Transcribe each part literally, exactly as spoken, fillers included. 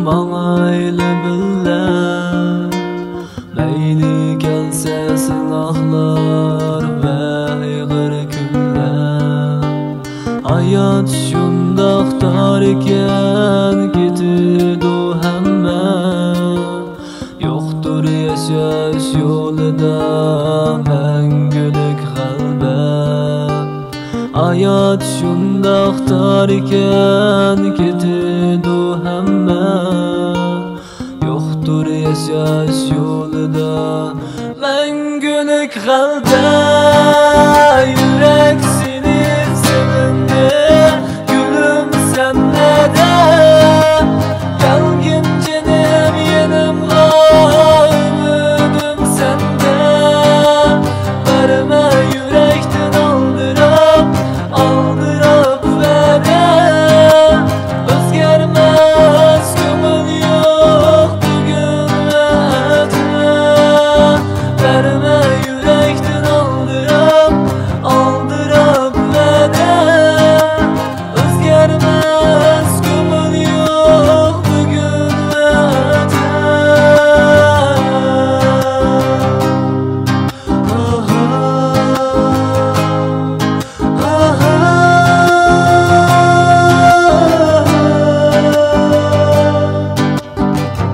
ماڭايلى بىللە، مەيلى كەلسە سىناقلار ۋە ئېغىر كۈنلەر. ھايات شۇنداق تار ئىكەن، كېتىدۇ ھەممە. يوقتۇر ياشاش يولىدا مەڭگۈلۈك غەلبە. ھايات شۇنداق تار ئىكەن، كېتىدۇ ھەممە. يوقتۇر ياشاش يولىدا مەڭگۈلۈك غەلبە. يۈرەك سېنى سېغىندى، گۈلۈم سەن نەدە؟ كەلگىن جېنىم يېنىمغا، ئۈمىدىم سەندە. بەرمە يۈرەكتىن ئالدىراپ، ئالدىراپ ۋەدە. ئۆزگەرمەس كۆڭۈل يوق بۈگۈن ۋە ئەتە. بەرمە يۈرەكتىن ئالدىراپ، ئالدىراپ ۋەدە. ئۆزگەرمەس كۆڭۈل يوق بۈگۈن ۋە ئەتە.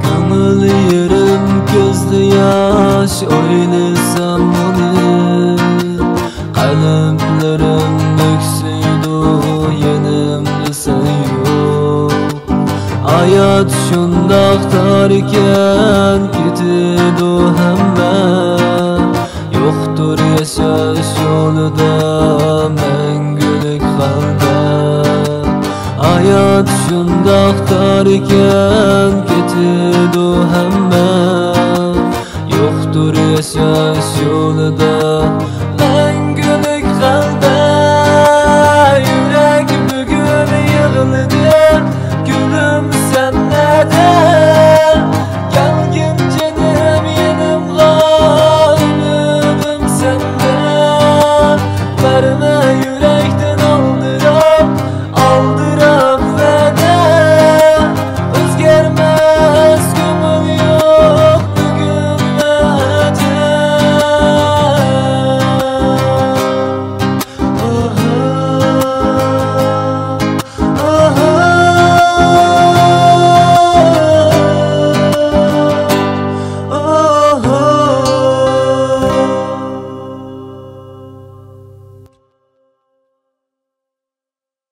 كۆڭۈل يېرىم كۆزدە ياش، ئويلىسام ئۇنى. قەلبلىرىم ئۆكسۈيدۇ، يېنىمدا سەن يوق. ھايات شۇنداق تار ئىكەن، كېتىدۇ ھەممە. يوقتۇر ياشاش يولىدا مەڭگۈلۈك غەلبە. ھايات شۇنداق تار ئىكەن، كېتىدۇ ھەممە. يوقتۇر ياشاش يولىدا مەڭگۈلۈك غەلبە. يۈرەك بۈگۈن يىغلىدى.